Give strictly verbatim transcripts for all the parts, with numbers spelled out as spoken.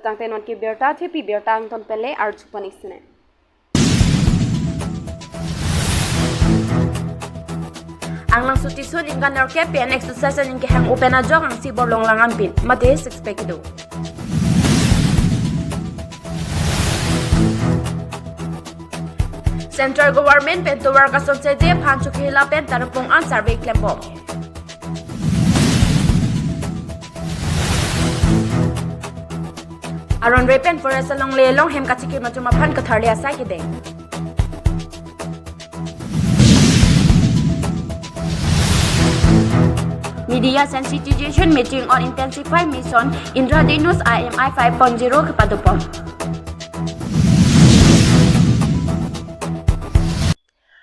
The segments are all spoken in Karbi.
Tangte non ke birta thepi, birta angton pen le arju pon ik sene. Anglangso Tisso ningkan nerkep pen exercise aning kehang open ajok angsi borlong lang anpin mate six pack kedo. Central Government pen tovar kasonseji aphan chokehela pen Tarapung an survey klembom. Aron re pen forest along le along hem kachikrim achum aphan katharli asai kedeng. Media sensitization meeting on intensify mission Indradhanush I M I five point zero kepadopon.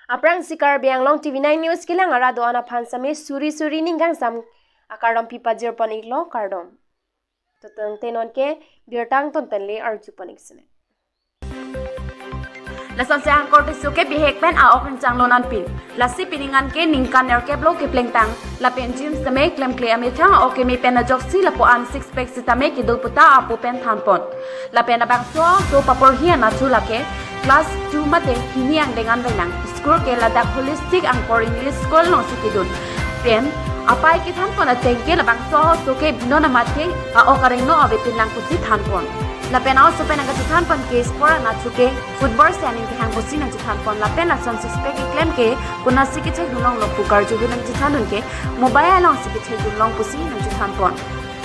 Aphrangsi Karbi Anglong T V nine News kelang arat do-an aphan same suri suri ning kangsam akardom pipajir pon iklo, kardom. Tangte non ke birta angton pen le arju pon ik sene. Lasonsi Angkor Tisso ke bihek pen a-ok ingchanglo anpin. Lasi pining an ke ningkan nerkep lo keplengtang. Lapen James tame klemkle amethang a-ok keme pen ajoksi lapu-an six pack sitame kedo puta apo pen thanpon. Lapen labangso aso paporhi anatthu lake class two mate hini angdeng an venang. School ke ladak Holistic Angkor English School alongsi kedun. Pen apai kethanpon ateng ke labangso aso ke non amat ke a-ok areng no avepin lang pusi thanpon. Lapen a-oso pen nangkachethanpon ke sport anatthu ke football si aning kehang pusi nangchethanpon. Lapen lason six pack keklem ke konatsi kechekdun longlo pu karju ahut nangchethandun ke mobile alongsi kechekdun long pusi nangchethanpon.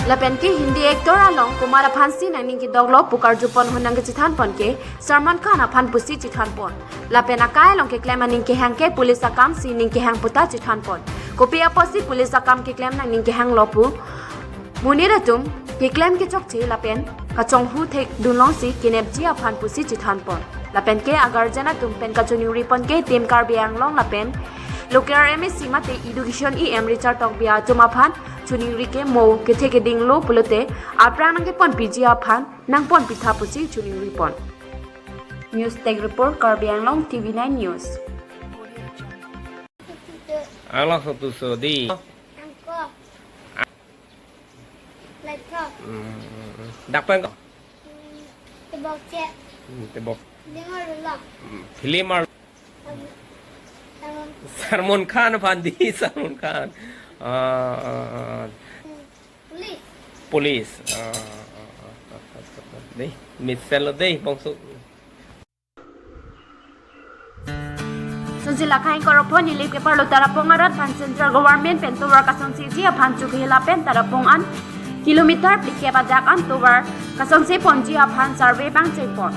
Lapen ke Hindi actor along Kumar aphansi nangning kedoklo pu karju pon ahut nangkachethanpon ke Salman Khan aphan pusi chethanpon. Lapen akai along keklem aning kehang ke police akam si ning kehang puta chethanpon. Kopi apotsi police akam keklem nangning kehanglo pu monit atum keklem kechokche lapen kachonghu thekdun longsi kenepji aphan pusi chethanpon. Lapen ke a-guardian atum pen kachoningri pon ke Team Karbi Anglong lapen local M A C mate Education E M Richard Tokbi atum aphan choningri ke mo kethe keding lo pulote aphrang nangkeponpiji aphan nangponpitha pusi choningri pon. News Desk Report, Karbi Anglong T V nine News. Anglangso Tisso di. Angko. Laitho. Hmm. Dak pen ko? Hmm, tebok che. Hmm, tebok. Film arlo. Hmm, film arlo. Salman. Salman Khan aphan di, Salman Khan. Ah, ah, ah. Hmm, police. Police. Ah, ah, ah, ah, ah, ah. Dei, missile dei, bangso. Sonsi lakhai ingkoi ra pho nilip keparlo Tarapung arat aphan Central Government pen tovar kasonseji aphan chokehela pen Tarapung an kilometer phlikep ajak an tovar kasonse ponji aphan survey abang chengpon.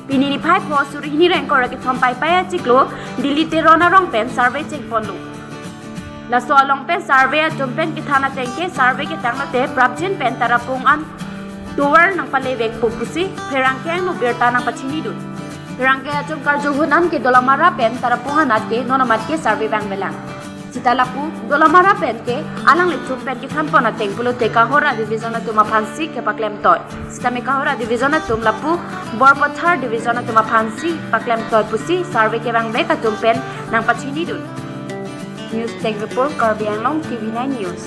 Pini niphai pho suri hini ra ingkoi ra kethom Paipai achiklo Dilli Teron arong pen survey chengponlo. Laso along pen survey atum pen kethan ateng ke survey ketang lote prapjin pen Tarapung an tovar nangpalevekpo pusi pherangke angno birta nangpachinidun. Pherangke atum karju ahut an ke Dolamara pen Tarapung anat ke non amat ke survey vangvelang. Sita lapu Dolamara pen ke alanglitum pen kethanpon ateng pulote Kohora division atum aphansi kepaklemtoi. Sitame Kohora division atum lapu Borpathar division atum aphansi paklemtoi pusi survey kevangvek atum pen nangpachinidun. News Desk Report, Karbi Anglong T V nine News.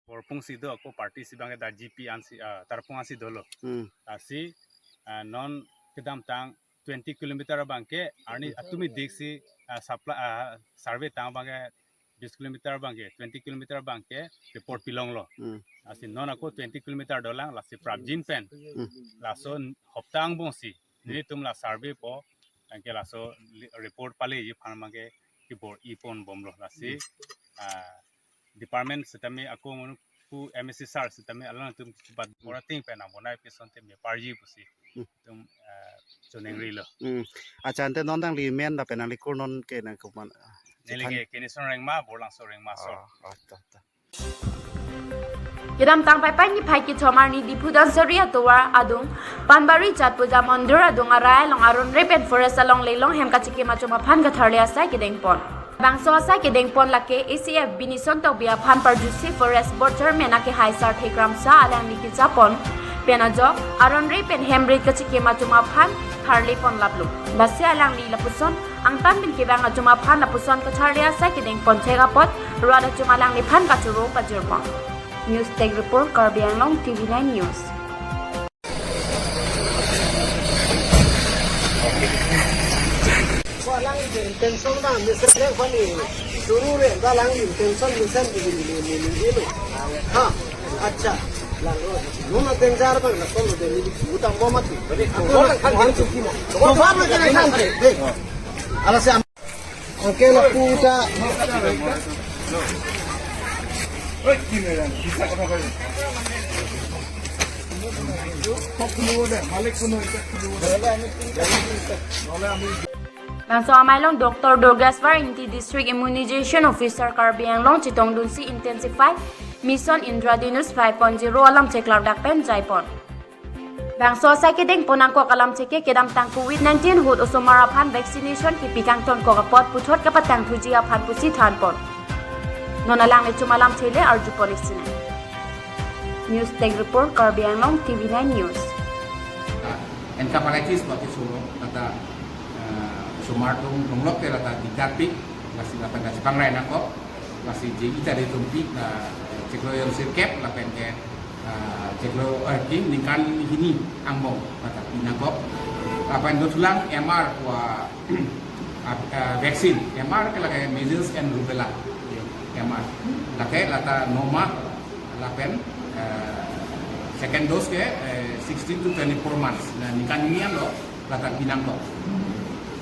Borpung si do ako party si abang ke dak G P ansi, ah, Tarapung ansi dolo. Hmm. Lasi, ah, non kedamtang twenty kilometer abang ke, arni atumi dik si, ah, supply, ah, survey tang abang ke bis kilometer abang ke, twenty kilometer abang ke report pilonglo. Hmm. Lasi non ako twenty kilometer dolang, lasi prapjin pen. Hmm. Laso hopta angbong si, Hmm. nelitum la survey po, anke laso li-, report paleji aphan abang ke kebor-i ponbomlo. Lasi, Hmm. ah, department sitame ako manu pu M A C sir sitame alanglitum kebat Hmm. borating pen abonai pison te me parji pusi. Hmm. Tum, ah, choningrilo. Hmm. Acha, ante non nangli men lapen nangli kur non ke nangkoman, ah, Neli chethan- ke Kenison Rengma, Borlangso Rengma, sir. Ah, ah, ta, ta. Kedamtang Paipai niphai kethom arni Diphu Dhansiri atovar adung Panbari Chat Puja Mandir adung arai along aron re pen forest along le along hem kachikrim achum aphan katharli asai kedengpon. Bangso asai kedengpon lake A C F Binison Tokbi aphan parjusi Forest Board Chairman akehai Sarthe Kramsa alangli kejapon Pen ajok, aron ri pen hem rit kachikim atum aphan tharle pon laplo. Lasi alangli lapuson angtan pen kevang atum aphan lapuson kacharli asai kedeng pon thek apot rat atum alangliphan kachoro pajir pon. News Desk Report, Karbi Anglong, T V nine News. Ko alang intention na misalnya ko ni suru re, ko alang intention misal di ni ni ni ni ni. Ha, acha. Lang ro. Nuna tenjar bang na solo de ni utang bo mati. Ako lang kan din suki mo. Ko ba mo kena kan de. Ala se am-, oke, lapu ta. Bangso amei along Doctor Durgeswar Ingti, District Immunization Officer Karbi Anglong, chetongdunsi Intensify Mission Indradhanush five point zero alam cheklardak pen jaipon. Bangso asai kedeng pon nangkok alam cheke kedamtang Covid nineteen ahut osomar aphan vaccination kipi kangtonkok apot puthot kapatangthuji aphan pusi thanpon. Non alanglitum alam chele arjupon isi nang. News Desk Report, Karbi Anglong, T V nine News. Encephalitis baki solo, lata, eh, osomar atum longlok te lata dikdakpik, lasi lapen lasi pangrai nangkok, lasi J E tari atum pi, eh, chiklo jon sirkep, lapen ke, eh, chiklo, eh, ki ningkan hini angbong, lata pi nangkok. Lapen dothulang M R ko, ah, ah, vaccine, M R ke lake measles and rubella, M R. Lake lata nomah, lapen, eh, second dose ke, eh, sixteen to twenty-four months. Na, ningkan hini anlo, lata pi nangkok.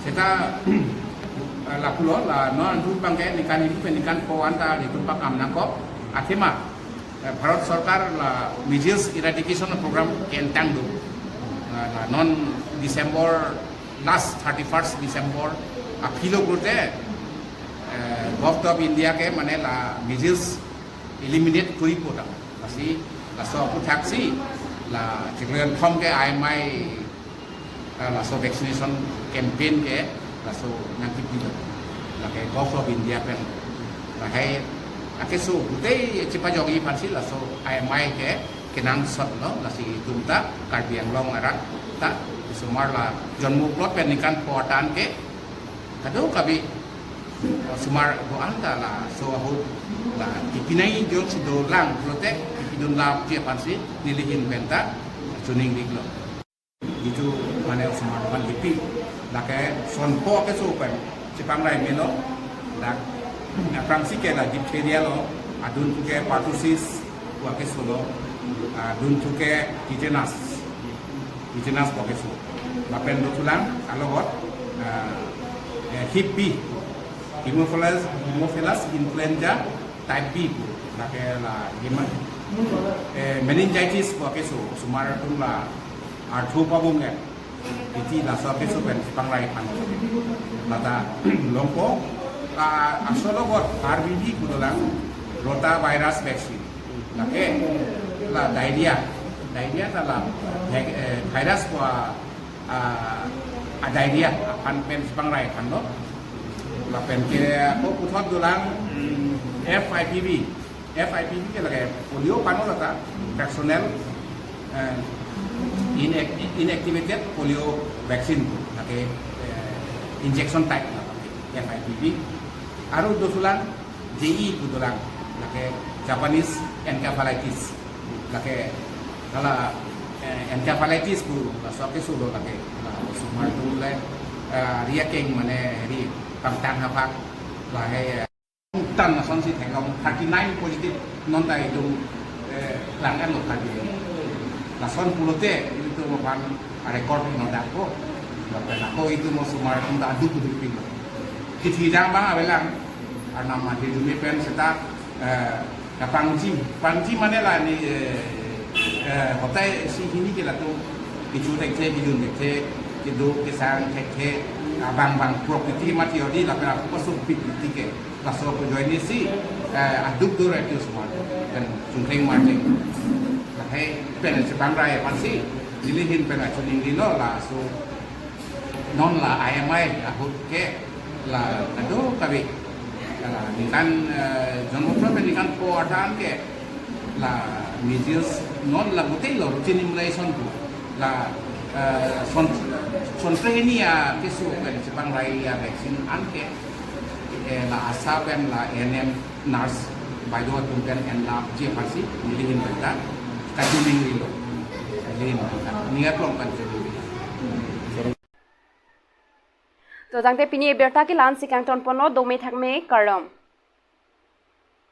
Seta, eh, lapulo, la non antu bangke ningkan hini pen ningkan pho anta itum pakam nangkok. Athema, eh, Bharat Sarkar la measles eradication program ke-entang do. Eh, la non December, last thirty-first December, aphilo pulote, eh, Govt of India ke mane la measles eliminate kuri pota. Lasi, laso aputhaksi, la chiklo jon thom ke I M I, eh, laso vaccination campaign ke, laso nangkipilo. Lake Govt of India pen. Lahai, akeso, gutei chipajokji aphansi, laso I M I ke, kenangsot lo, lasi itum ta, Karbi Anglong arat ta, osomar la, jonmo plot pen ningkan pho atan ke, kadokave, osomar do-an ta laso ahut la kipinai jongsi dolang pulote kipidun lapji aphansi nelihin penta chuning diklo. Itu mane osomar aphan kipi, lake son pho keso pen chepangrai melo, dak aphrangsi ke la diphtheria lo, adun thu ke pertussis, ko akeso lo, adun thu ke tetanus. Tetanus ko akeso. Lapen dothulang alogot, ah, eh, Hep B, Haemophilus, Haemophilus influenza type B, lake la hema-, eh, meningitis ko akeso, osomar atum la artho pabung eh. Iti laso akeso pen chepangrai aphan. Lata longpo, ah, laso alogot R B V pu dolang, rotavirus vaccine. Lake, la diarrhea. Diarrhea ta la, eh, virus ko, ah, ah, diarrhea aphan pen chepangrai aphan lo. Lapen ke, ko puthot dolang, mm, F I P V. F I P V ke lake polio aphan lo lata, fractional, eh, inac-, inactivated polio vaccine lake, eh, injection type lake F I P V. Aru dothulang J E pu dolang, lake Japanese encephalitis, lake hala, eh, encephalitis pu laso akeso lo lake, la osomar atum le, eh, ri akeng mane ri pangtang hapak, lahai, eh, tan asonsi theklong thirty nine positive non ta itum, eh, lang kan lo thirty. Lason pulote itum aphan record non dakpo. Lapen ako itum osomar atum ta aduk aduk pin lo. Kithi dang bang avelang, arnam athi dumi pen seta, eh, kapangji, pangji mane la ni, eh, eh, hotai si hini ke latum kecho thekthe, kidun thekthe, kedo kesang thekthe, abang bang property mati odi lapen aku pasuk property ke. Laso ajoine si, eh, aduk do radio semua. Dan sungkring marjing. Lahai pen chepangrai aphansi, nelihin pen achuning dilo laso non la I M I ahut ke la kadokave. La ningkan, eh, jonmo plot pen ningkan pho atan ke la Measles non la gotelo routine immunization pu la, eh, son, sontre hini akeso pen chepangrai a-vaccine anke, eh, la ASHA pen la A N M nurse baido atum pen en la G F R C nelihin pen ta kachiningrilo. Nelihin pen ta ning aklong pen chiningrilo. To tangte pini abirta ke la-ansi kangtonponlo, dome thakme, kardom.